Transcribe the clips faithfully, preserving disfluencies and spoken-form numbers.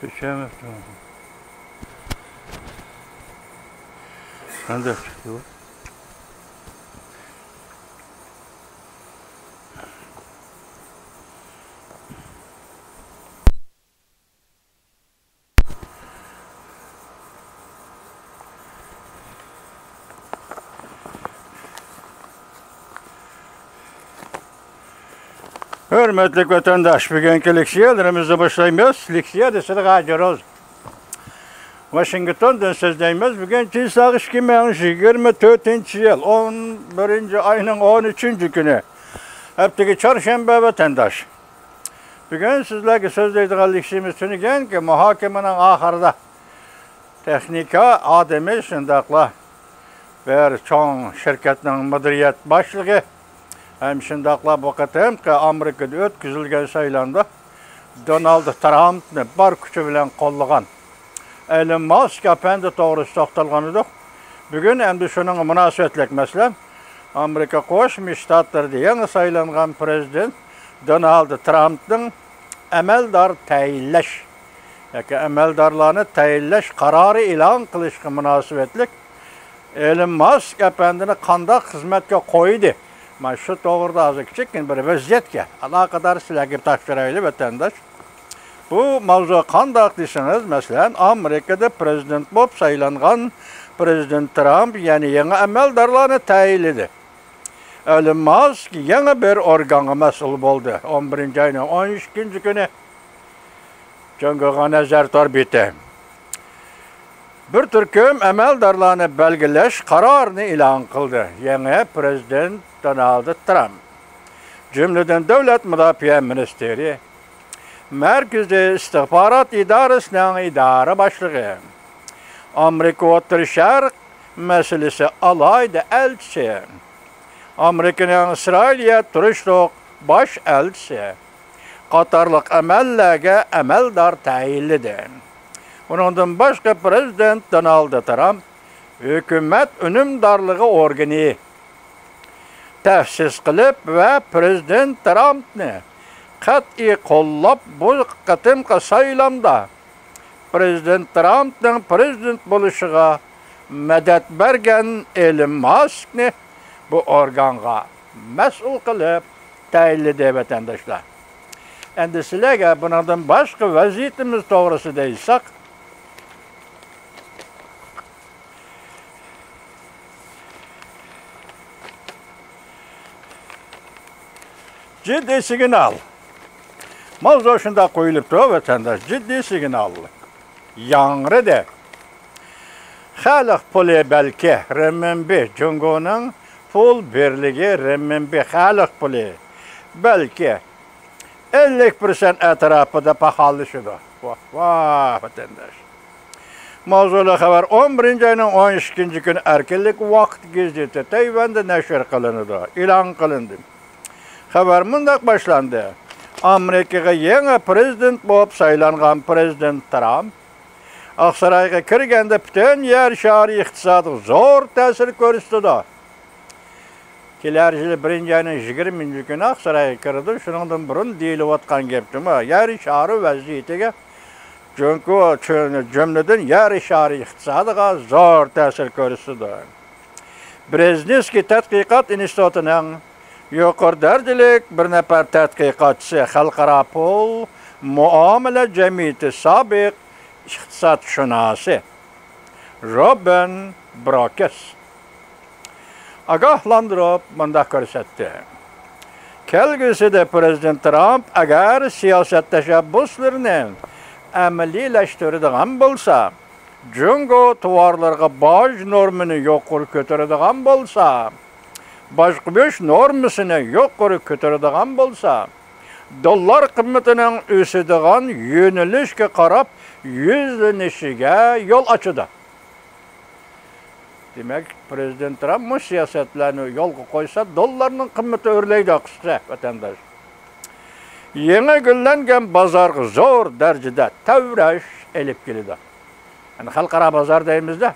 ئىچەمەپتۇ. قانداق چىقتى بۇ؟ ھۆرمەتلىك ۋەتەنداش، بۈگۈنكى لېكسىيەلىرىمىزنى باشلايمىز. لېكسىيە دېسىلىغا جىروز. ۋاشىنگتوندىن سۆزلەيمىز. بۈگۈن چىسلاغ ئىككى مىڭ يىگىرمە تۆتىنچى يىل، ئون بىرىنچى ئاينىڭ ئون ئۈچىنچى كۈنى. ھەپتىگە چارشەنبە ۋەتەنداش. بۈگۈن سىزلەرگە سۆزلەيدىغان لېكسىيىمىز تۈنۈگۈنكى مۇھاكىمىنىڭ ئاخىرىدا تېخنىكا ئادىمى شۇنداقلا بىر چوڭ شىركەتنىڭ مۇدىرىيەت باشلىقى ھەم شۇنداقلا بۇ قېتىمقى ئامېرىكىدا ئۆتكۈزۈلگەن سايلامدا دونالد ترامپنى بار كۈچى بىلەن قوللىغان ئېلون ماسك ئەپەندى توغرىسىدا توختالغان ئىدۇق. بۈگۈن ئەمدى شۇنىڭغا مۇناسىۋەتلىك، مەسىلەن، ئامېرىكا قوشما شتاتلىرىدا يېڭى سايلانغان پرېزىدېنت دونالد ترامپنىڭ ئەمەلدار تەيىنلەش ياكى ئەمەلدارلارنى تەيىنلەش قارارى ئېلان قىلىشقا مۇناسىۋەتلىك ئېلون ماسك ئەپەندىنى قانداق خىزمەتكە قويدى؟ مانا شۇ توغرىدا ھازىر كىچىككىنە بىر ۋەزىيەتكە ئالاقىدار سىلەرگە تاپشۇرايلى، ۋەتەنداش. بۇ ماۋزۇ قانداق دېسىڭىز، مەسىلەن، ئامېرىكىدا پرېزىدېنت بولۇپ سايلانغان پرېزىدېنت ترامپ يەنە يېڭى ئەمەلدارلارنى تەيىنلىدى. ئېلون ماسك يېڭى بىر ئورگانغا مەسئۇل بولدى. ئون بىرىنچى ئاينىڭ ئون ئىككىنچى كۈنى جۇڭگوغا نەزەر تور بېتى بىر تۈركۈم ئەمەلدارلارنى بەلگىلەش قارارىنى ئېلان قىلدى. يېڭى پرېزىدېنت دونالد ترامپ، جۈملىدىن دۆلەت مۇداپىئە مىنىستىرى، مەركىزىي ئىستىخبارات ئىدارىسىنىڭ ئىدارە باشلىقى، ئامېرىكا ئوتتۇرا شەرق مەسىلىسى ئالاھىدە ئەلچىسى، ئامېرىكىنىڭ ئىسرائىلىيە تۇرۇشلۇق باش ئەلچىسى قاتارلىق ئەمەللەرگە ئەمەلدار تەيىنلىدى. ئۇنىڭدىن باشقا، پرېزىدېنت دونالد ترامپ ھۆكۈمەت ئۈنۈمدارلىقى ئورگىنى تەسىس قىلىپ ۋە پرېزىدېنت ترامپنى قەتئىي قوللاپ، بۇ قېتىمقى سايلامدا پرېزىدېنت ترامپنىڭ پرېزىدېنت بولۇشىغا مەدەت بەرگەن ئېلون ماسكنى بۇ ئورگانغا مەسئۇل قىلىپ تەيىنلىدى، ۋەتەنداشلار. ئەمدى سىلەرگە بۇنىڭدىن باشقا ۋەزىيىتىمىز توغرىسىدا ئېيتساق، جىددىي سىگنال. ماۋزۇ شۇنداق قويۇلۇپتۇ، ۋەتەنداش. جىددىي سىگنال ياڭرىدى. خەلق پۇلى بەلكى رېمىنبى، جۇڭگونىڭ پۇل بىرلىكى رېمىنبى، خەلق پۇلى بەلكى ئەللىك پىرسەنت ئەتراپىدا پاخاللىشىدۇ. ۋاھ، ۋاھ، ۋەتەنداش. ماۋزۇلۇق خەۋەر: ئون بىرىنچى ئاينىڭ ئون ئىككىنچى كۈنى ئەركىنلىك ۋاقىت گېزىتى تەيۋەندە نەشر قىلىنىدۇ، ئېلان قىلىندى. خەۋەر مۇنداق باشلاندى: ئامېرىكىغا يېڭى پرېزىدېنت بولۇپ سايلانغان پرېزىدېنت ترامپ ئاقسارايغا كىرگەندە پۈتۈن يەر شارى ئىقتىسادىغا زور تەسىر كۆرسىتىدۇ. كېلەر يىلى بىرىنچى ئاينىڭ يىگىرمىنچى كۈنى ئاقسارايغا كىرىدۇ. شۇنىڭدىن بۇرۇن دېيىلىۋاتقان گەپتىمۇ، يەر شارى ۋەزىيىتىگە جۇڭگو، جۈملىدىن يەر شارى ئىقتىسادىغا زور تەسىر كۆرسىتىدۇ. برېزنېۋسكىي تەتقىقات ئىنستىتۇتىنىڭ يۇقىرى دەرىجىلىك بىر نەپەر تەتقىقاتچىسى، خەلقئارا پۇل مۇئامىلە جەمئىيىتى سابىق ئىقتىسادشۇناسى روبىن بروكس ئاگاھلاندۇرۇپ مۇنداق كۆرسەتتى: كەلگۈسىدە پرېزىدېنت ترامپ ئەگەر سىياسەت تەشەببۇسلىرىنى ئەمەلىيلەشتۈرىدىغان بولسا، جۇڭگو تاۋارلىرىغا باج نورمىنى يۇقىرى كۆتۈرىدىغان بولسا، باج قويۇش نورمىسىنى يۇقىرى كۆتۈرىدىغان بولسا، دوللار قىممىتىنىڭ ئۆسىدىغان يۆنىلىشكە قاراپ يۈزلىنىشىگە يول ئاچىدۇ. دېمەك، پرېزىدېنت ترامپ مۇشۇ سىياسەتلەرنى يولغا قويسا، دوللارنىڭ قىممىتى ئۆرلەيدۇ، قىسقىسى، ۋەتەنداش. يېڭى گۈللەنگەن بازارغا زور دەرىجىدە تەۋرەش ئېلىپ كېلىدۇ. يەنى خەلقئارا بازار دەيمىز-دە.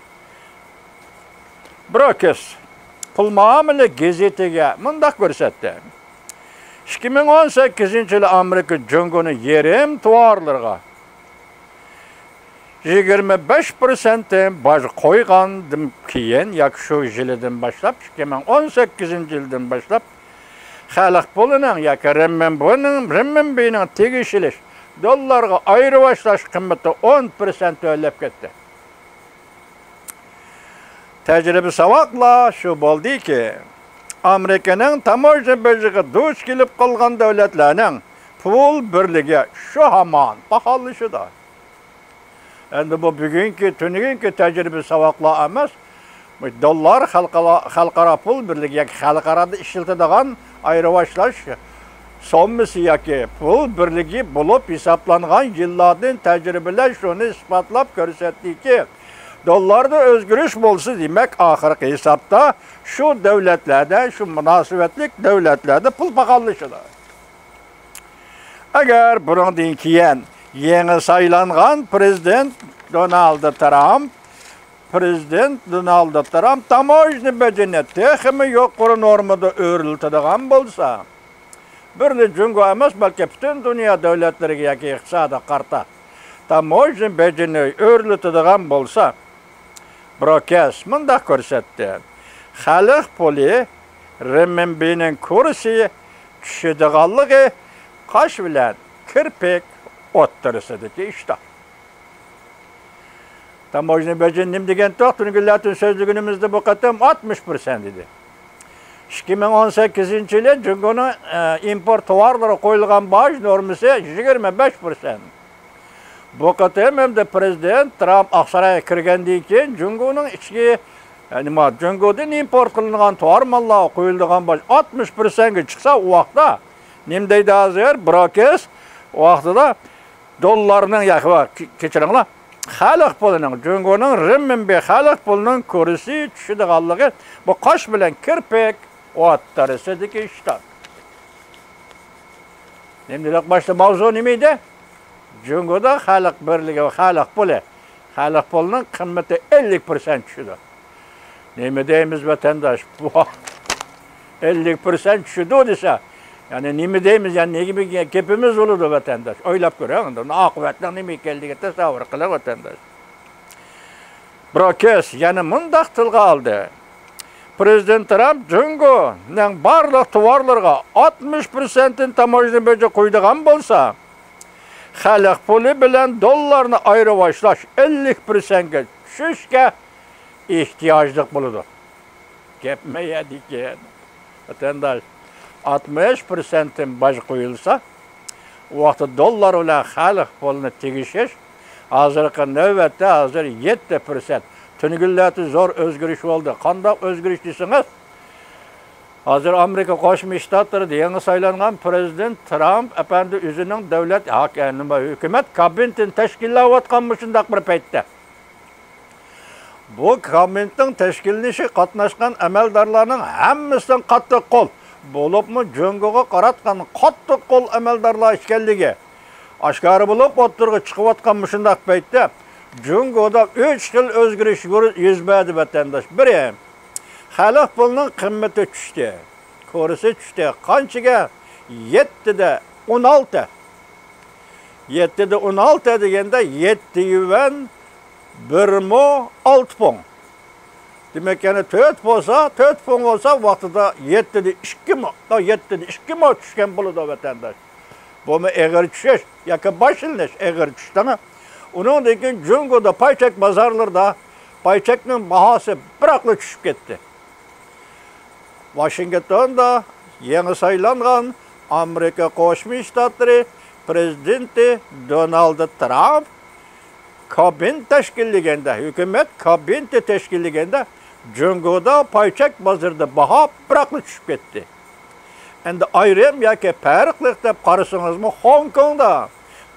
بروكس پۇل مۇئامىلە گېزىتىگە مۇنداق كۆرسەتتى: ئىككى مىڭ ئون سەككىزىنچى يىلى ئامېرىكا جۇڭگونى يېرىم تاۋارلىرىغا يىگىرمە بەش پىرسەنتتىن باج قويغاندىن كېيىن ياكى شۇ يىلىدىن باشلاپ، ئىككى مىڭ ئون سەككىزىنچى يىلدىن باشلاپ خەلق پۇلىنىڭ ياكى رېنمىنبىنىڭ، رېنمىنبىنىڭ تېگىشلىك دوللارغا ئايرىۋاشلاش قىممىتى ئون پىرسەنت تۆۋەنلەپ كەتتى. تەجرىبە ساۋاقلار شۇ بولدىكى، ئامېرىكىنىڭ تاموژنا بېجىغا دۇچ كېلىپ قالغان دۆلەتلەرنىڭ پۇل بىرلىكى شۇ ھامان پاخاللىشىدۇ. ئەمدى بۇ بۈگۈنكى، تۈنۈگۈنكى تەجرىبە ساۋاقلار ئەمەس، بۇ دوللار خەلقئارا، خەلقئارا پۇل بىرلىكى ياكى خەلقئارادا ئىشلىتىدىغان ئايرىۋاشلاش سوممىسى ياكى پۇل بىرلىكى بولۇپ ھېسابلانغان يىللاردىن تەجرىبىلەر شۇنى ئىسپاتلاپ كۆرسەتتىكى، دوللاردا ئۆزگىرىش بولسا، دېمەك، ئاخىرقى ھېسابتا شۇ دۆلەتلەردە، شۇ مۇناسىۋەتلىك دۆلەتلەردە پۇل پاخاللىشىدۇ. ئەگەر بۇنىڭدىن كېيىن يېڭى سايلانغان پىرېزىدېنت دونالد ترامپ، پىرېزىدېنت دونالد ترامپ تاموژنا بېجىنى تېخىمۇ يۇقىرى نورمىدا ئۆرلىتىدىغان بولسا، بىرلا جۇڭگو ئەمەس، بەلكى پۈتۈن دۇنيا دۆلەتلىرىگە ياكى ئىقتىسادىي قارتا تاموژنا بېجىنى ئۆرلىتىدىغان بولسا، بروكېس مۇنداق كۆرسەتتى: خەلق پۇلى رېنمىنبىنىڭ كۇرسى چۈشىدىغانلىقى قاش بىلەن كىرپىك ئوتتۇرىسىدىكى ئىشتان. تاموژنا بېجى نېمە دېگەنتۇق؟ تۈنۈگۈنلەتۈن سۆزلىگىنىمىزدە بۇ قېتىم ئاتمىش پىرسەنت ئىدى. ئىككى مىڭ ئون سەككىزىنچى يىلى جۇڭگونىڭ، ئە، ئىمپورت تاۋارلىرىغا قويۇلغان باج نورمىسى يىگىرمە بەش پىرسەنت. بۇ قېتىم ئەمدى پىرېزىدېنت ترامپ ئاقسارايغا كىرگەندىن كېيىن جۇڭگونىڭ ئىچكى، يەنى ما-، جۇڭگودىن ئىمپورت قىلىنغان تاۋار ماللارغا قويۇلىدىغان باج ئاتمىش پىرسەنتكە چىقسا، ئۇ ۋاقىتتا نېمە دەيدۇ ھازىر؟ بروكېس ۋاقتىدا دوللارنىڭ ياكى، ۋە-، كە-، كەچۈرۈڭلار، خەلق پۇلىنىڭ، جۇڭگونىڭ رېنمىنبى خەلق پۇلىنىڭ كۇرسى چۈشىدىغانلىقى بۇ قاش بىلەن كىرپىك ئوتتۇرىسىدىكى ئىشتان. نېمە دېدۇق باشتا؟ ماۋزۇ نېمە ئىدى؟ جۇڭگودا خەلق بىرلىكى ۋە خەلق پۇلى. خەلق پۇلىنىڭ قىممىتى ئەللىك پىرسەنت چۈشىدۇ. نېمە دەيمىز ۋەتەنداش؟ ئەللىك پىرسەنت چۈشىدۇ دېسە، يەنى نېمە دەيمىز؟ يەنى نېمە گېپىمىز بولىدۇ ۋەتەنداش؟ ئويلاپ كۆرۈڭ، ئاقىۋەتنىڭ نېمە ئىكەنلىكىنى تەسەۋۋۇر قىلىڭ ۋەتەنداش. بروكېس يەنە مۇنداق تىلغا ئالدى: پىرېزىدېنت ترامپ جۇڭگونىڭ بارلىق تاۋارلىرىغا ئاتمىش پىرسەنتتىن تاموژنا بېجى قويىدىغان بولسا، خەلق پۇلى بىلەن دوللارنى ئايرىۋاشلاش ئەللىك پىرسەنتكە چۈشۈشكە ئېھتىياجلىق بولىدۇ. گەپمۇ يەردىكەن. ۋەتەنداش، ئاتمىش پىرسەنتتىن باج قويۇلسا، ئۇ ۋاقىتتا دوللار بىلەن خەلق پۇلىنى تېگىشىش، ھازىرقى نۆۋەتتە ھازىر يەتتە پىرسەنت. تۈنۈگۈنلەردە زور ئۆزگىرىش بولدى. قانداق ئۆزگىرىش دېسىڭىز، ھازىر ئامېرىكا قوشما شتاتلىرىدا يېڭى سايلانغان پىرېزىدېنت ترامپ ئەپەندى ئۆزىنىڭ دۆلەت ھاك-، نېمە، ھۆكۈمەت كابىنېتىنى تەشكىللەۋاتقان مۇشۇنداق بىر پەيتتە، بۇ كابىنېتنىڭ تەشكىللىنىشىغا قاتناشقان ئەمەلدارلارنىڭ ھەممىسىدىن قاتتىق قول، بولۇپمۇ جۇڭگوغا قاراتقان قاتتىق قول ئەمەلدارلار ئىكەنلىكى ئاشكارا بولۇپ ئوتتۇرىغا چىقىۋاتقان مۇشۇنداق پەيتتە، جۇڭگودا ئۈچ خىل ئۆزگىرىش يۈر-، يۈز بەردى، ۋەتەنداش. بىرى، خەلق پۇلىنىڭ قىممىتى چۈشتى، كۇرسى چۈشتى. قانچىگە؟ يەتتىدە ئون ئالتە. يەتتىدە ئون ئالتە دېگەندە، يەتتە يۈەن بىر مو ئالتە پۇڭ. دېمەك، يەنە تۆت بولسا، تۆت پۇڭ بولسا، ۋاقتىدا يەتتىدە ئىككى مو، يەتتىدە ئىككى مو چۈشكەن بولىدۇ، ۋەتەنداش. بۇمۇ ئېغىر چۈشۈش ياكى باشلىنىش ئېغىر چۈشۈشتىن. ئۇنىڭدىن كېيىن جۇڭگودا پاي چەك بازارلىرىدا پاي چەكنىڭ باھاسى بىراقلا چۈشۈپ كەتتى. ۋاشىنگتوندا يېڭى سايلانغان ئامېرىكا قوشما شتاتلىرى پىرېزىدېنتى دونالد ترامپ كابىنېت تەشكىللىگەندە، ھۆكۈمەت كابىنېتى تەشكىللىگەندە، جۇڭگودا پاي چەك بازىرىدا باھا بىراقلا چۈشۈپ كەتتى. ئەمدى ئايرىم ياكى پەرقلىق دەپ قارىسىڭىزمۇ، خوڭكوڭدا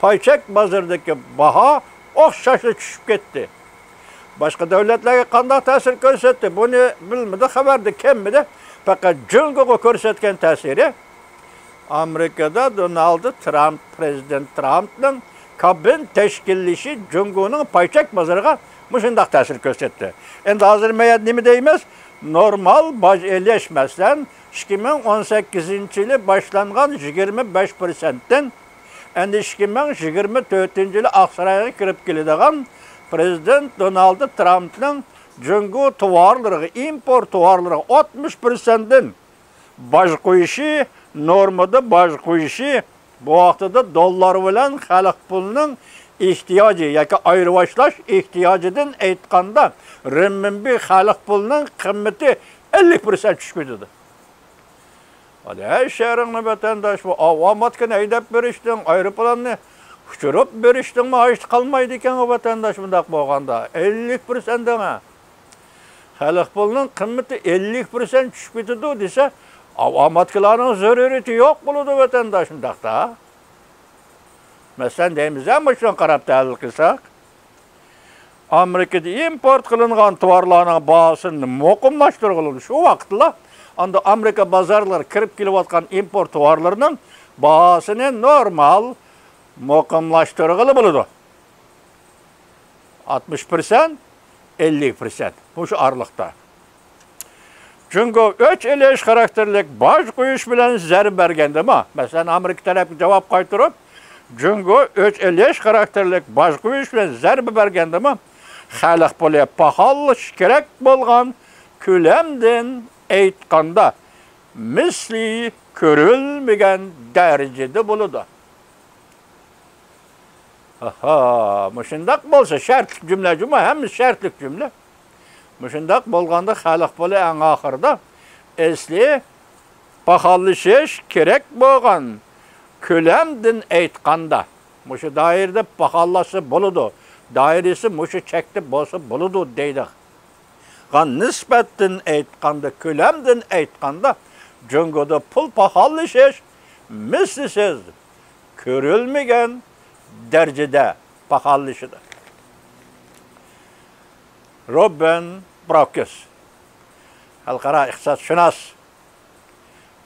پاي چەك بازىرىدىكى باھا ئوخشاشلا چۈشۈپ كەتتى. باشقا دۆلەتلەرگە قانداق تەسىر كۆرسەتتى؟ بۇنى بىلمىدى، خەۋەردە كەلمىدى. پەقەت جۇڭگوغا كۆرسەتكەن تەسىرى، ئامېرىكىدا دونالد ترامپ، پىرېزىدېنت ترامپنىڭ كابىنېت تەشكىللىشى جۇڭگونىڭ پاي چەك بازىرىغا مۇشۇنداق تەسىر كۆرسەتتى. ئەمدى ھازىر مەيەت نېمە دەيمىز؟ نورمال باج ئېلىش، مەسىلەن، ئىككى مىڭ ئون سەككىزىنچى يىلى باشلانغان يىگىرمە بەش پىرسەنتتىن ئەمدى ئىككى مىڭ يىگىرمە تۆتىنچى يىلى ئاقسارايغا كىرىپ كېلىدىغان پرېزىدېنت دونالد ترامپنىڭ جۇڭگو تاۋارلىرىغا، ئىمپورت تاۋارلىرىغا ئاتمىش پىرسەنتتىن باج قويۇشى، نورمىدا باج قويۇشى، بۇ ۋاقتىدا دوللار بىلەن خەلق پۇلىنىڭ ئېھتىياجى ياكى ئايرىۋاشلاش ئېھتىياجىدىن ئېيتقاندا، رېنمىنبى خەلق پۇلىنىڭ قىممىتى ئەللىك پىرسەنت چۈشۈپ كېتىدۇ. ھەي، شەھىرىڭنى ۋەتەنداش، بۇ ئاۋاماتكىنى ھەيدەپ بېرىشتىڭ، ئايروپىلاننى ئۇچۇرۇپ بېرىشتىڭمۇ، ھاجىتى قالمايدىكەن ۋەتەنداش، مۇنداق بولغاندا ئەللىك پىرسەنت دەڭە. خەلق پۇلىنىڭ قىممىتى ئەللىك پىرسەنت چۈشۈپ كېتىدۇ دېسە، ئاۋاماتكىلارنىڭ زۆرۈرىيىتى يوق بولىدۇ ۋەتەنداش، مۇنداقتا. مەسىلەن، دەيمىز-ھە، مۇشۇنى قاراپ تەھلىل قىلساق. ئامېرىكىدا ئىمپورت قىلىنغان تاۋارلارنىڭ باھاسىنى مۇقىملاشتۇرغىلى بولىدۇ. شۇ ۋاقىتلا ئاندا ئامېرىكا بازارلىرىغا كىرىپ كېلىۋاتقان ئىمپورت تاۋارلىرىنىڭ باھاسىنى نورمال مۇقىملاشتۇرغىلى بولىدۇ. ئاتمىش پىرسەنت، ئەللىك پىرسەنت. مۇشۇ ئارىلىقتا. جۇڭگو ئۆچ ئېلىش خاراكتېرلىك باج قويۇش بىلەن زەربە بەرگەندىمۇ، مەسىلەن، ئامېرىكا تەرەپكە جاۋاب قايتۇرۇپ، جۇڭگو ئۆچ ئېلىش خاراكتېرلىك باج قويۇش بىلەن زەربە بەرگەندىمۇ، خەلق پۇلى پاخاللىشىش كېرەك بولغان كۆلەمدىن ئېيتقاندا، مىسلى كۆرۈلمىگەن دەرىجىدە بولىدۇ. ئاھا، مۇشۇنداق بولسا، شەرتلىك جۈملە جۇمۇ، ھەممىسى شەرتلىك جۈملە. مۇشۇنداق بولغاندا، خەلق پۇلى ئەڭ ئاخىرىدا ئەسلى پاخاللىشىش كېرەك بولغان كۆلەمدىن ئېيتقاندا، مۇشۇ دائىرىدە پاخاللاشسا بولىدۇ، دائىرىسى مۇشۇ چەكتە بولسا بولىدۇ دەيدىغان نىسبەتتىن ئېيتقاندا، كۆلەمدىن ئېيتقاندا، جۇڭگودا پۇل پاخاللىشىش مىسلىسىز كۆرۈلمىگەن دەرىجىدە پاخاللىشىدۇ. روبىن بروكس، خەلقئارا ئىقتىسادشۇناس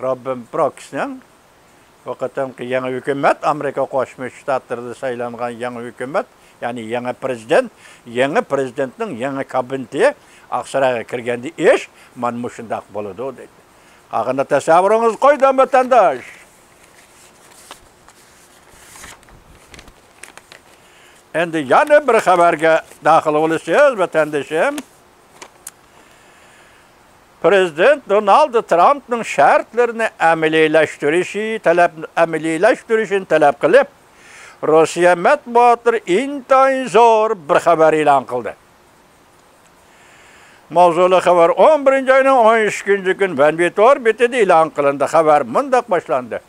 روبىن بروكسنىڭ بۇ قېتىمقى يېڭى ھۆكۈمەت، ئامېرىكا قوشما شتاتلىرىدا سايلانغان يېڭى ھۆكۈمەت، يەنى يېڭى پرېزىدېنت، يېڭى پرېزىدېنتنىڭ يېڭى كابىنېتى ئاقسارايغا كىرگەندە ئىش مانا مۇشۇنداق بولىدۇ دەيدۇ. قالغىنىنى تەسەۋۋۇرىڭىزگە قويدۇم، ۋەتەنداش. ئەمدى يەنە بىر خەۋەرگە داخىل بولىسىز، ۋەتەندىشىم. پرېزىدېنت دونالد ترامپنىڭ شەرتلىرىنى ئەمەلىيلەشتۈرۈشى، تەلەپ، ئەمەلىيلەشتۈرۈشىنى تەلەپ قىلىپ، روسىيە مەتبۇئاتلىرى ئىنتايىن زور بىر خەۋەر ئېلان قىلدى. ماۋزۇلۇق خەۋەر ئون بىرىنچى ئاينىڭ ئون ئۈچىنچى كۈنى ۋەنۋى تور بېتىدە ئېلان قىلىندى. خەۋەر مۇنداق باشلاندى.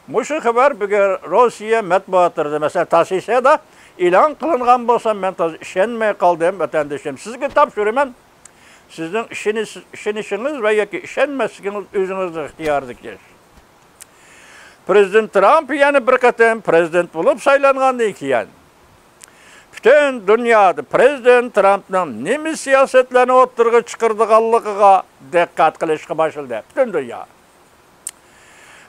مۇشۇ خەۋەر بۈگۈن روسىيە مەتبۇئاتلىرىدا، مەسىلەن، تاسسىسەدا ئېلان قىلىنغان بولسا، مەن تازا ئىشەنمەي قالدىم، ۋەتەندىشىم. سىزگە تاپشۇرىمەن. سىزنىڭ ئىشىنىش-، ئىشىنىشىڭىز ۋە ياكى ئىشەنمەسلىكىڭىز ئۆزىڭىزنىڭ ئىختىيارىدىكى ئىش. پرېزىدېنت ترامپ يەنە بىر قېتىم پرېزىدېنت بولۇپ سايلانغاندىن كېيىن، پۈتۈن دۇنيادا پرېزىدېنت ترامپنىڭ نېمە سىياسەتلەرنى ئوتتۇرىغا چىقىرىدىغانلىقىغا دىققەت قىلىشقا باشلىدى. پۈتۈن دۇنيا.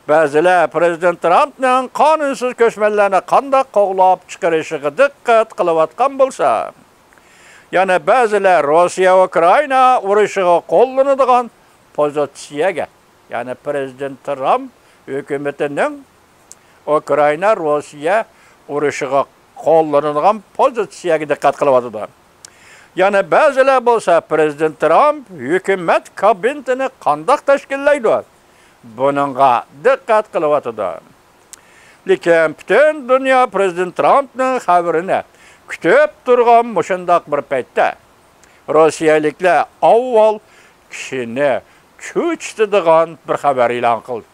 بەزىلەر پرېزىدېنت ترامپنىڭ قانۇنسىز كۆچمەنلەرنى قانداق قوغلاپ چىقىرىشىغا دىققەت قىلىۋاتقان بولسا، يەنە بەزىلەر روسىيە ئۇكرائىنا ئۇرۇشىغا قوللىنىدىغان پوزىتسىيەگە، يەنى پرېزىدېنت ترامپ ھۆكۈمىتىنىڭ ئۇكرائىنا روسىيە ئۇرۇشىغا قوللىنىدىغان پوزىتسىيەگە دىققەت قىلىۋاتىدۇ. يەنە بەزىلەر بولسا پرېزىدېنت ترامپ ھۆكۈمەت كابىنېتىنى قانداق تەشكىللەيدۇ، بۇنىڭغا دىققەت قىلىۋاتىدۇ. لېكىن پۈتۈن دۇنيا پرېزىدېنت ترامپنىڭ خەۋىرىنى كۈتۈپ تۇرغان مۇشۇنداق بىر پەيتتە، روسىيەلىكلەر ئاۋۋال كىشىنى چۆچۈتىدىغان بىر خەۋەر ئېلان قىلدى.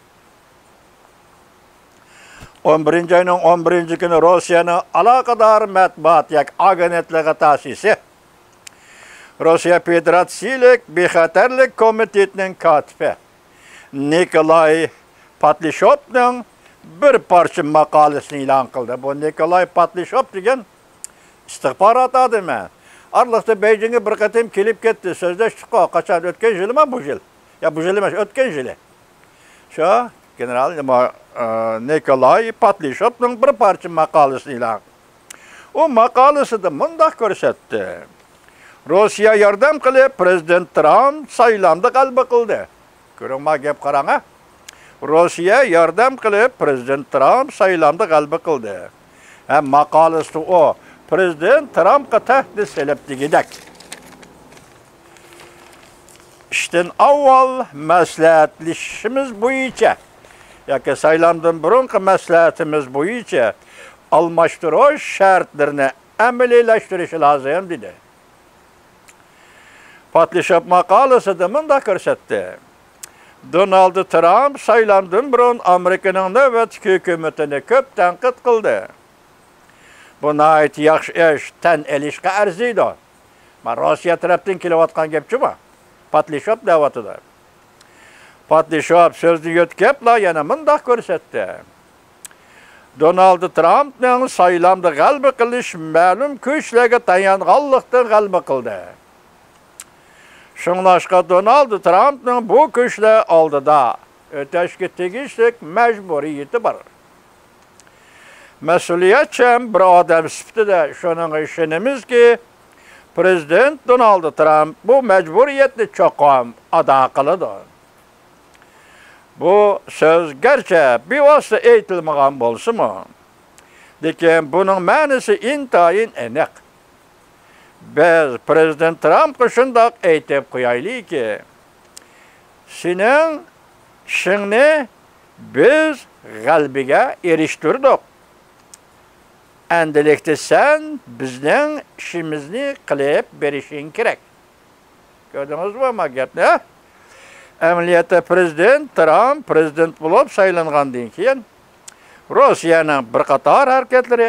ئون بىرىنچى ئاينىڭ ئون بىرىنچى كۈنى روسىيەنىڭ ئالاقىدار مەتبۇئات ياكى ئاگېنتلىقى تەسىسى، روسىيە فېدېراتسىيىلىك بىخەتەرلىك كومىتېتىنىڭ كاتىپى نىكولاي پاتلىشوفنىڭ بىر پارچە ماقالىسىنى ئېلان قىلدى. بۇ نىكولاي پاتلىشوف دېگەن ئىستىخبارات ئادىمى. ئارىلىقتا بېيجىڭغا بىر قېتىم كېلىپ كەتتى، سۆزلەشتۇققۇ. قاچان؟ ئۆتكەن يىلىما بۇ يىل؟ يا، بۇ يىل ئەمەس، ئۆتكەن يىلى. شۇ گېنېرال، نېما، ئە، نىكولاي پاتلىشوفنىڭ بىر پارچە ماقالىسىنى ئېلان. ئۇ ماقالىسىدە مۇنداق كۆرسەتتى: روسىيە ياردەم قىلىپ، پرېزىدېنت ترامپ سايلامدا غەلىبە قىلدى. كۆرۈڭ، ما گەپ قاراڭ، ھە؟ روسىيە ياردەم قىلىپ، پرېزىدېنت ترامپ سايلامدا غەلىبە قىلدى. ھەم ماقالىسىدا ئۇ، پرېزىدېنت ترامپقا تەھدىت سېلىپ دېگۈدەك، ئىشتىن ئاۋۋال مەسلىھەتلىشىشىمىز بويىچە ياكى سايلامدىن بۇرۇنقى مەسلىھەتىمىز بويىچە ئالماشتۇرۇش شەرتلىرىنى ئەمەلىيلەشتۈرۈشى لازىم، دېدى. پاتلىشوف ماقالىسىدە مۇنداق كۆرسەتتى: دونالد ترامپ سايلامدىن بۇرۇن ئامېرىكىنىڭ نۆۋەتتىكى ھۆكۈمىتىنى كۆپ تەنقىد قىلدى. بۇ ناھايىتى ياخشى ئىش، تەن ئېلىشقا ئەرزىيدۇ. ما، روسىيە تەرەپتىن كېلىۋاتقان گەپ جۇمۇ. پاتلىشوف دەۋاتىدۇ. پاتلىشوف سۆزنى يۆتكەپلا يەنە مۇنداق كۆرسەتتى: دونالد ترامپنىڭ سايلامدا غەلىبە قىلىش مەلۇم كۈچلەرگە تايانغانلىقتىن غەلىبە قىلدى. شۇڭلاشقا دونالد ترامپنىڭ بۇ كۈچلەر ئالدىدا ئۆتەشكە تېگىشلىك مەجبۇرىيىتى بار. مەسئۇلىيەتچان بىر ئادەم سۈپىتىدە شۇنىڭغا ئىشىنىمىزكى، پرېزىدېنت دونالد ترامپ بۇ مەجبۇرىيەتنى چوقۇم ئادا قىلىدۇ. بۇ سۆز گەرچە بىۋاسىتە ئېيتىلمىغان بولسىمۇ، لېكىن بۇنىڭ مەنىسى ئىنتايىن ئېنىق. بىز پرېزىدېنت ترامپقا شۇنداق ئېيتىپ قويايلىكى، سېنىڭ ئىشىڭنى بىز غەلىبىگە ئېرىشتۈردۇق. ئەمدىلىكتە سەن بىزنىڭ ئىشىمىزنى قىلىپ بېرىشىڭ كېرەك. كۆردىڭىزمۇ ما گەپنى؟ ئەمەلىيەتتە پرېزىدېنت ترامپ پرېزىدېنت بولۇپ سايلانغاندىن كېيىن، روسىيەنىڭ بىر قاتار ھەرىكەتلىرى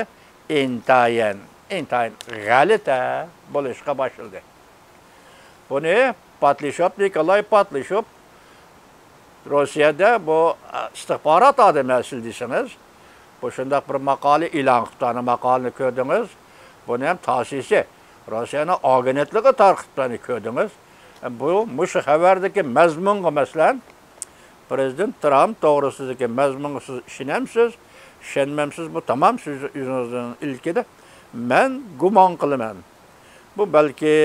ئىنتايىن، ئىنتايىن غەلىتە بولۇشقا باشلىدى. بۇنى پاتلىشوف، نىكولاي پاتلىشوف، روسىيەدە بۇ، ئە، ئىستىخبارات ئادىمى ئەسلى دېسىڭىز، بۇ شۇنداق بىر ماقالە ئېلان قىپتۇ، ئانا ماقالىنى كۆردىڭىز. بۇنى ھەم تاسىسى، روسىيەنىڭ ئاگېنتلىقى تارقىتىپتۇ، ئانا كۆردىڭىز. بۇ، مۇشۇ خەۋەردىكى مەزمۇنغا، مەسىلەن، پرېزىدېنت ترامپ توغرىسىدىكى مەزمۇنغا سىز ئىشىنەمسىز، ئىشەنمەمسىز، بۇ تامام سىز ئۆزىڭىزنىڭ ئىلكىدە. مەن گۇمان قىلىمەن، بۇ بەلكى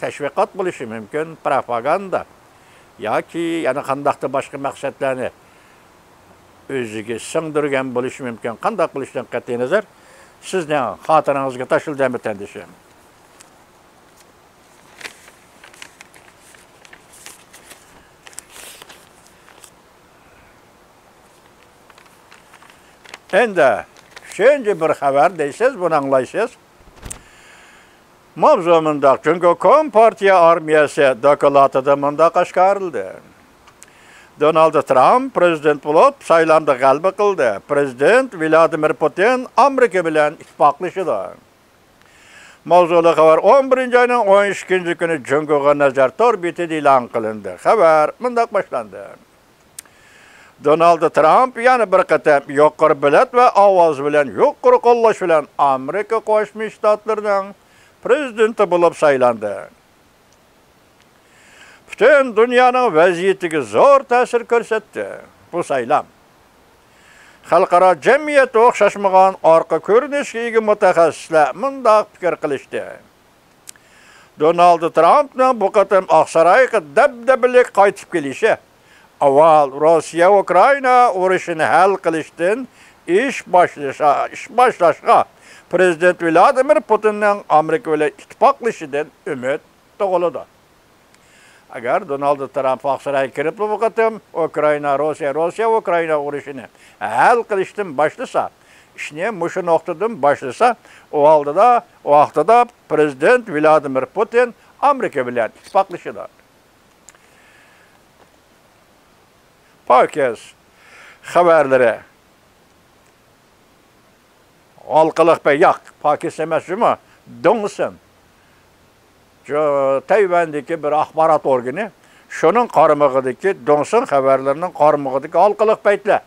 تەشۋىقات بولۇشى مۇمكىن، پروپاگاندا ياكى يەنە قانداقتۇر باشقا مەقسەتلەرنى ئۆزىگە سىڭدۈرگەن بولۇشى مۇمكىن. قانداق بولۇشىدىن قەتئىينەزەر، سىزنىڭ خاتىرىڭىزگە تاشلىدىم، ۋەتەندىشىم. ئەمدى ئۈچىنچى بىر خەۋەر دەيسىز، بۇنى ئاڭلايسىز. ماۋزۇ مۇنداق، جۇڭگو كومپارتىيە ئارمىيەسى دوكلاتىدا مۇنداق ئاشكارىلىدى: دونالد ترامپ پرېزىدېنت بولۇپ سايلامدا غەلىبە قىلدى. پرېزىدېنت ۋلادىمىر پۇتىن ئامېرىكا بىلەن ئىتتىپاقلىشىدۇ. ماۋزۇلۇق خەۋەر ئون بىرىنچى ئاينىڭ ئون ئىككىنچى كۈنى جۇڭگوغا نەزەر تور بېتىدە ئېلان قىلىندى. خەۋەر مۇنداق باشلاندى: دونالد ترامپ يەنە بىر قېتىم يۇقىرى بېلەت ۋە ئاۋاز بىلەن يۇقىرى قوللاش بىلەن ئامېرىكا قوشما شتاتلىرىنىڭ پرېزىدېنتى بولۇپ سايلاندى. پۈتۈن دۇنيانىڭ ۋەزىيىتىگە زور تەسىر كۆرسەتتى بۇ سايلام. خەلقئارا جەمئىيەتتە ئوخشاشمىغان ئارقا كۆرۈنۈشكە ئىگە مۇتەخەسسىسلەر مۇنداق پىكىر قىلىشتى: دونالد ترامپنىڭ بۇ قېتىم ئاقسارايغا دەبدەبىلىك قايتىپ كېلىشى، ئاۋۋال روسىيە-ئۇكرائىنا ئۇرۇشىنى ھەل قىلىشتىن ئىش باشلىشا-، ئىش باشلاشقا، پرېزىدېنت ۋلادىمىر پۇتىننىڭ ئامېرىكا بىلەن ئىتتىپاقلىشىشىدىن ئۈمىد تۇغۇلىدۇ. ئەگەر دونالد ترامپ ئاقسارايغا كىرىپلا بۇ قېتىم ئۇكرائىنا، روسىيە، روسىيە، ئۇكرائىنا ئۇرۇشىنى ھەل قىلىشتىن باشلىسا، ئىشنى مۇشۇ نۇقتىدىن باشلىسا، ئۇ ھالدا، ئۇ ۋاقتىدا پرېزىدېنت ۋلادىمىر پۇتىن ئامېرىكا بىلەن ئىتتىپاقلىشىدۇ. پاكىس خەۋەرلىرى. ھالقىلىق پەيت، ياق، پاكىس ئەمەس جۇمۇ، دۇڭسىن. جۇ-، تەيۋەندىكى بىر ئاخبارات ئورگىنى، شۇنىڭ قارمىقىدىكى، دۇڭسىن خەۋەرلىرىنىڭ قارمىقىدىكى ھالقىلىق پەيتلەر.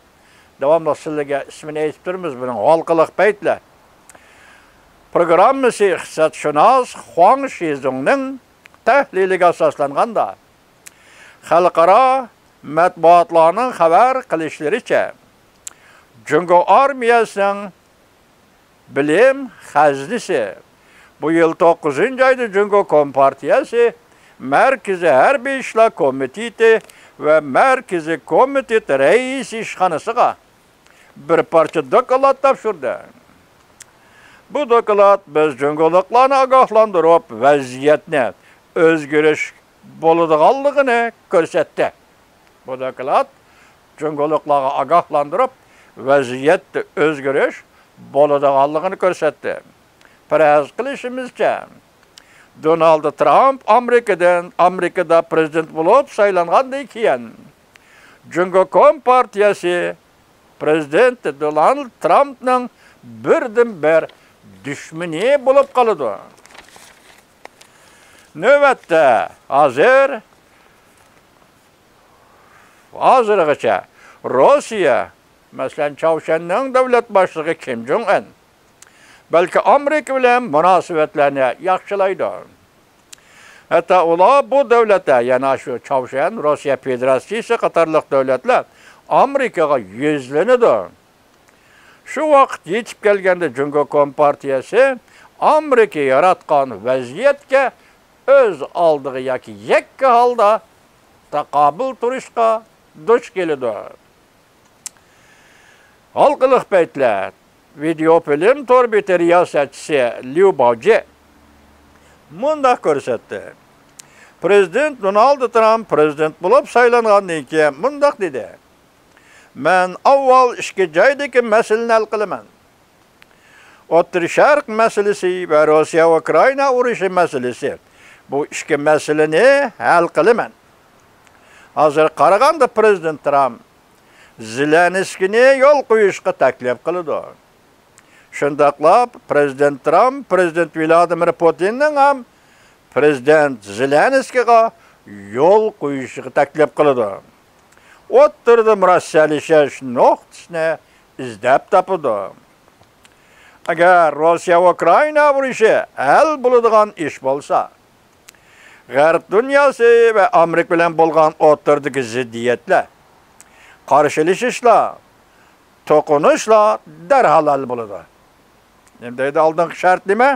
داۋاملىق سىلەرگە ئىسمىنى ئېيتىپ تۇرىمىز بۇنىڭ، ھالقىلىق پەيتلەر. پروگراممىسى ئىقتىسادشۇناس خۇاڭ شىزۇڭنىڭ تەھلىلىگە ئاساسلانغاندا، خەلقئارا مەتبۇئاتلارنىڭ خەۋەر قىلىشلىرىچە، جۇڭگو ئارمىيەسىنىڭ بىلىم خەزنىسى بۇ يىل توققۇزىنچى ئايدا جۇڭگو كومپارتىيەسى مەركىزىي ھەربىي ئىشلار كومىتېتى ۋە مەركىزىي كومىتېت رەئىسى ئىشخانىسىغا بىر پارچە دوكلات تاپشۇردى. بۇ دوكلات بىز جۇڭگولۇقلارنى ئاگاھلاندۇرۇپ، ۋەزىيەتنى ئۆزگىرىش بولىدىغانلىقىنى كۆرسەتتى. بۇ دوكلات جۇڭگولۇقلارغا ئاگاھلاندۇرۇپ، ۋەزىيەتتە ئۆزگىرىش بولىدىغانلىقىنى كۆرسەتتى. پەرەز قىلىشىمىزچە، دونالد ترامپ ئامېرىكىدىن، ئامېرىكىدا پرېزىدېنت بولۇپ سايلانغاندىن كېيىن، جۇڭگو كومپارتىيەسى پرېزىدېنت دونالد ترامپنىڭ بىردىنبىر دۈشمىنى بولۇپ قالىدۇ. نۆۋەتتە ھازىر، ھازىرغىچە روسىيە، مەسىلەن، چاۋشيەننىڭ دۆلەت باشلىقى كىم جوڭ ئىن، بەلكى ئامېرىكا بىلەن مۇناسىۋەتلەرنى ياخشىلايدۇ. ھەتتا ئۇلار بۇ دۆلەتلەر، يەنى شۇ چاۋشيەن، روسىيە فېدېراتسىيىسى قاتارلىق دۆلەتلەر ئامېرىكىغا يۈزلىنىدۇ. شۇ ۋاقىت يېتىپ كەلگەندە جۇڭگو كومپارتىيەسى ئامېرىكا ياراتقان ۋەزىيەتكە ئۆز ئالدىغا ياكى يەككە ھالدا تاقابىل تۇرۇشقا دۇچ كېلىدۇ. ھالقىلىق پەيتلەر. ۋىدېئو فىلىم تور بېتى رىياسەتچىسى ليۇ باۋجى مۇنداق كۆرسەتتى. پرېزىدېنت دونالد ترامپ پرېزىدېنت بولۇپ سايلانغاندىن كېيىن مۇنداق دېدى: مەن ئاۋۋال ئىچكى جايدىكى مەسىلىنى ھەل قىلىمەن. ئوتتۇرا شەرق مەسىلىسى ۋە روسىيە ئۇكرائىنا ئۇرۇشى مەسىلىسى، بۇ ئىككى مەسىلىنى ھەل قىلىمەن. ھازىر قارىغاندا پرېزىدېنت ترامپ زېلېنسكىينى يول قويۇشقا تەكلىپ قىلىدۇ. شۇنداقلا پرېزىدېنت ترامپ پرېزىدېنت ۋلادىمىر پۇتىننىڭ ھەم پرېزىدېنت زېلېنسكىيغا يول قويۇشىغا تەكلىپ قىلىدۇ. ئوتتۇرىدا مۇرەسسەلىشىش نۇقتىسىنى ئىزدەپ تاپىدۇ. ئەگەر روسىيە ئۇكرائىنا ئۇرۇشى ھەل بولىدىغان ئىش بولسا، غەرب دۇنياسى ۋە ئامېرىكا بىلەن بولغان ئوتتۇرىدىكى زىددىيەتلەر، قارشىلىشىشلار، توقۇنۇشلار دەرھال ھەل بولىدۇ. نېمە دەيدۇ، ئالدىنقى شەرت نېمە؟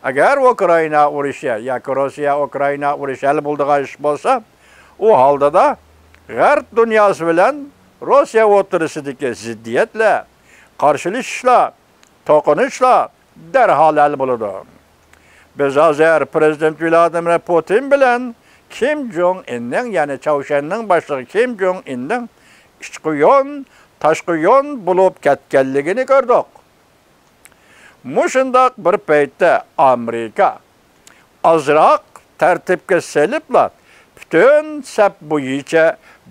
ئەگەر ئۇكرائىنا ئۇرۇشى ياكى روسىيە ئۇكرائىنا ئۇرۇشى ھەل بولىدىغان ئىش بولسا، ئۇ ھالدا غەرب دۇنياسى بىلەن روسىيە ئوتتۇرىسىدىكى زىددىيەتلەر، قارشىلىشىشلار، توقۇنۇشلار دەرھال ھەل بولىدۇ. بىز ھازىر پرېزىدېنت ۋلادىمىر پۇتىن بىلەن كىم جوڭ ئىننىڭ، يەنى چاۋشيەننىڭ باشلىقى كىم جوڭ ئىننىڭ ئىچقۇيۇن، تاشقۇيۇن بولۇپ كەتكەنلىكىنى كۆردۇق. مۇشۇنداق بىر پەيتتە ئامېرىكا ئازراق تەرتىپكە سېلىپلا، پۈتۈن سەپ بويىچە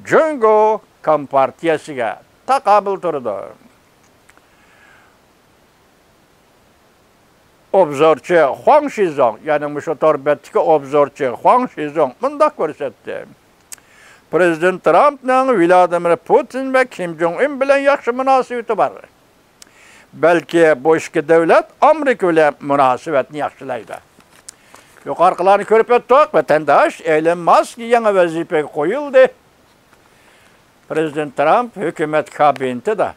جۇڭگو كومپارتىيەسىگە تاقابىل تۇرىدۇ. ئوبزورچى خۇاڭ شىزۇڭ، يەنى مۇشۇ تور بەتتىكى ئوبزورچى خۇاڭ شىزۇڭ مۇنداق كۆرسەتتى: پرېزىدېنت ترامپنىڭ ۋلادىمىر پۇتىن ۋە كىم جوڭ ئۈن بىلەن ياخشى مۇناسىۋىتى بار. بەلكى بۇ ئىككى دۆلەت ئامېرىكا بىلەن مۇناسىۋەتنى ياخشىلايدۇ. يۇقىرىقىلارنى كۆرۈپ ئۆتتۇق. ۋەتەنداش ئېلون ماسك يېڭى ۋەزىپىگە قويۇلدى. پرېزىدېنت ترامپ ھۆكۈمەت كابىنېتىدا.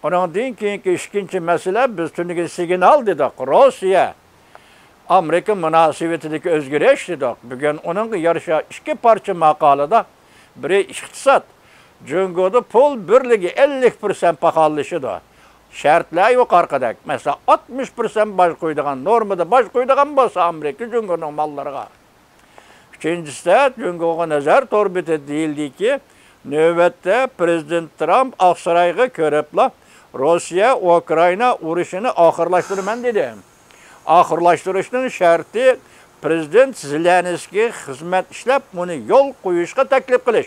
ئۇنىڭدىن كېيىنكى ئىككىنچى مەسىلە، بىز تۈنۈگۈن سىگنال دېدۇق. روسىيە ئامېرىكا مۇناسىۋىتىدىكى ئۆزگىرىش دېدۇق. بۈگۈن ئۇنىڭغا يارىشا ئىككى پارچە ماقالىدا، بىرى ئىقتىساد، جۇڭگودا پۇل بىرلىكى ئەللىك پىرسەنت پاخاللىشىدۇ. شەرتلەر يۇقىرىقىدەك، مەسىلەن، ئاتمىش پىرسەنت باج قويىدىغان، نورمىدا باج قويىدىغان بولسا ئامېرىكا جۇڭگونىڭ ماللىرىغا. ئۈچىنچىسى، جۇڭگوغا نەزەر تور بېتىدە دېيىلدىكى، نۆۋەتتە پرېزىدېنت ترامپ ئاقسارايغا كىرىپلا، روسىيە ئۇكرائىنا ئۇرۇشىنى ئاخىرلاشتۇرىمەن دېدى. ئاخىرلاشتۇرۇشنىڭ شەرتى پرېزىدېنت زېلېنسكىي خىزمەت ئىشلەپ، ئۇنى يول قويۇشقا تەكلىپ قىلىش.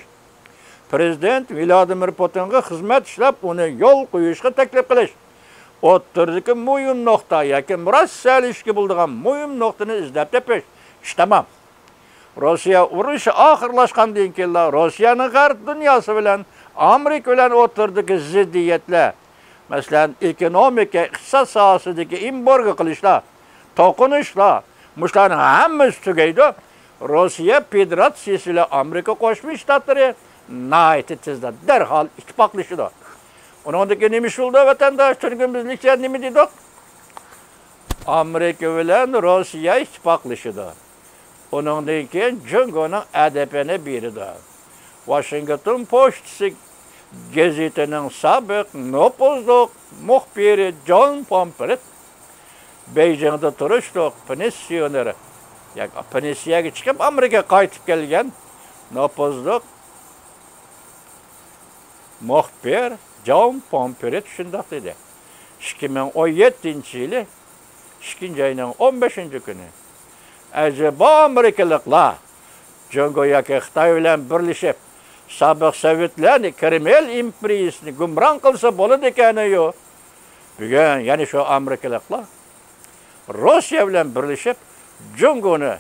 پرېزىدېنت ۋلادىمىر پۇتىنغا خىزمەت ئىشلەپ، ئۇنى يول قويۇشقا تەكلىپ قىلىش. ئوتتۇرىدىكى مۇھىم نۇقتا ياكى مۇرەسسەلىشىشكە بولىدىغان مۇھىم نۇقتىنى ئىزدەپ تېپىش. ئىش تامام. روسىيە ئۇرۇشى ئاخىرلاشقاندىن كېيىنلا روسىيەنىڭ غەرب دۇنياسى بىلەن ئامېرىكا بىلەن ئوتتۇرىدىكى زىددىيەتلەر، مەسىلەن، ئېكونومىكا، ئىقتىساد ساھەسىدىكى ئېمبارگو قىلىشلار، توقۇنۇشلار، مۇشۇلارنىڭ ھەممىسى تۈگەيدۇ. روسىيە فېدېراتسىيىسى بىلەن ئامېرىكا قوشما شتاتلىرى ناھايىتى تېزلا دەرھال ئىتتىپاقلىشىدۇ. ئۇنىڭدىن كېيىن نېمە ئىش بولدى، ۋەتەنداش؟ تۈنۈگۈن بىز لېكسىيەدە نېمە دېدۇق؟ ئامېرىكا بىلەن روسىيە ئىتتىپاقلىشىدۇ. ئۇنىڭدىن كېيىن جۇڭگونىڭ ئەدىپىنى بېرىدۇ. ۋاشىنگتون پوچتىسى گېزىتىنىڭ سابىق نوپۇزلۇق مۇخبىرى جون پومپرېت بېيجىڭدا تۇرۇشلۇق پېنسىيونېر، ياكى پېنسىيەگە چىقىپ ئامېرىكىغا قايتىپ كەلگەن نوپۇزلۇق مۇخبىر جاۋن پومپېرت شۇنداق دېدى. ئىككى مىڭ ئون يەتتىنچى يىلى ئىككىنچى ئاينىڭ ئون بەشىنچى كۈنى، ئەجەبا ئامېرىكىلىقلار جۇڭگو ياكى خىتاي بىلەن بىرلىشىپ، سابىق سوۋېتلارنى، كرېمىل ئىمپېرىيىسىنى گۇمران قىلسا بولىدىكەنۇ. بۈگۈن يەنە شۇ ئامېرىكىلىقلار روسىيە بىلەن بىرلىشىپ، جۇڭگونى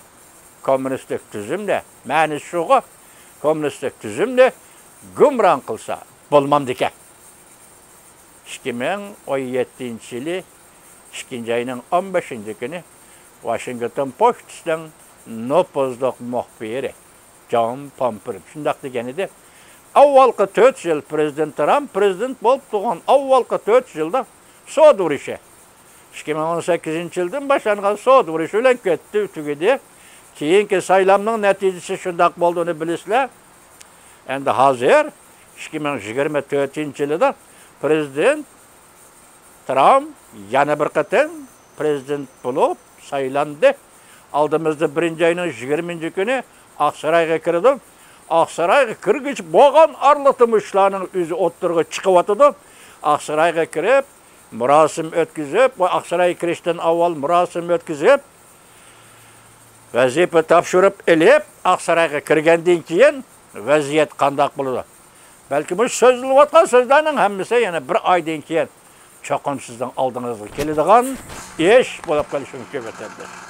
كوممۇنىستىك تۈزۈمنى، مەنىسى شۇغۇ، كوممۇنىستىك تۈزۈمنى گۇمران قىلسا بولمامدىكەن. ئىككى مىڭ ئون يەتتىنچى يىلى ئىككىنچى ئاينىڭ ئون بەشىنچى كۈنى ۋاشىنگتون پوچتىسىنىڭ نوپۇزلۇق مۇخبىرى جون پومپېرت شۇنداق دېگەن ئىدى. ئاۋۋالقى تۆت يىل پرېزىدېنت ترامپ پرېزىدېنت بولۇپ تۇرغان ئاۋۋالقى تۆت يىلدا سودا ئۇرۇشى، ئىككى مىڭ ئون سەككىزىنچى يىلدىن باشلانغان سودا ئۇرۇشى بىلەن كەتتى، تۈگىدى. كېيىنكى سايلامنىڭ نەتىجىسى شۇنداق بولدى، ئۇنى بىلىسىلەر. ئەمدى ھازىر ئىككى مىڭ يىگىرمە تۆتىنچى يىلىدا پرېزىدېنت ترامپ يەنە بىر قېتىم پرېزىدېنت بولۇپ سايلاندى. ئالدىمىزدا بىرىنچى ئاينىڭ يىگىرمىنچى كۈنى ئاقسارايغا كىرىدۇ. ئاقسارايغا كىرگۈچە بولغان ئارىلىقتا مۇشۇلارنىڭ ئۆزى ئوتتۇرىغا چىقىۋاتىدۇ. ئاقسارايغا كىرىپ، مۇراسىم ئۆتكۈزۈپ، ۋە ئاقسارايغا كىرىشتىن ئاۋۋال مۇراسىم ئۆتكۈزۈپ، ۋەزىپە تاپشۇرۇپ ئېلىپ، ئاقسارايغا كىرگەندىن كېيىن ۋەزىيەت قانداق بولىدۇ؟ بەلكى مۇشۇ سۆزلىنىۋاتقان سۆزلەرنىڭ ھەممىسى يەنە بىر ئايدىن كېيىن چوقۇم سىزنىڭ ئالدىڭىزغا كېلىدىغان ئىش بولۇپ قېلىشى مۇمكىن، ۋەتەنداش.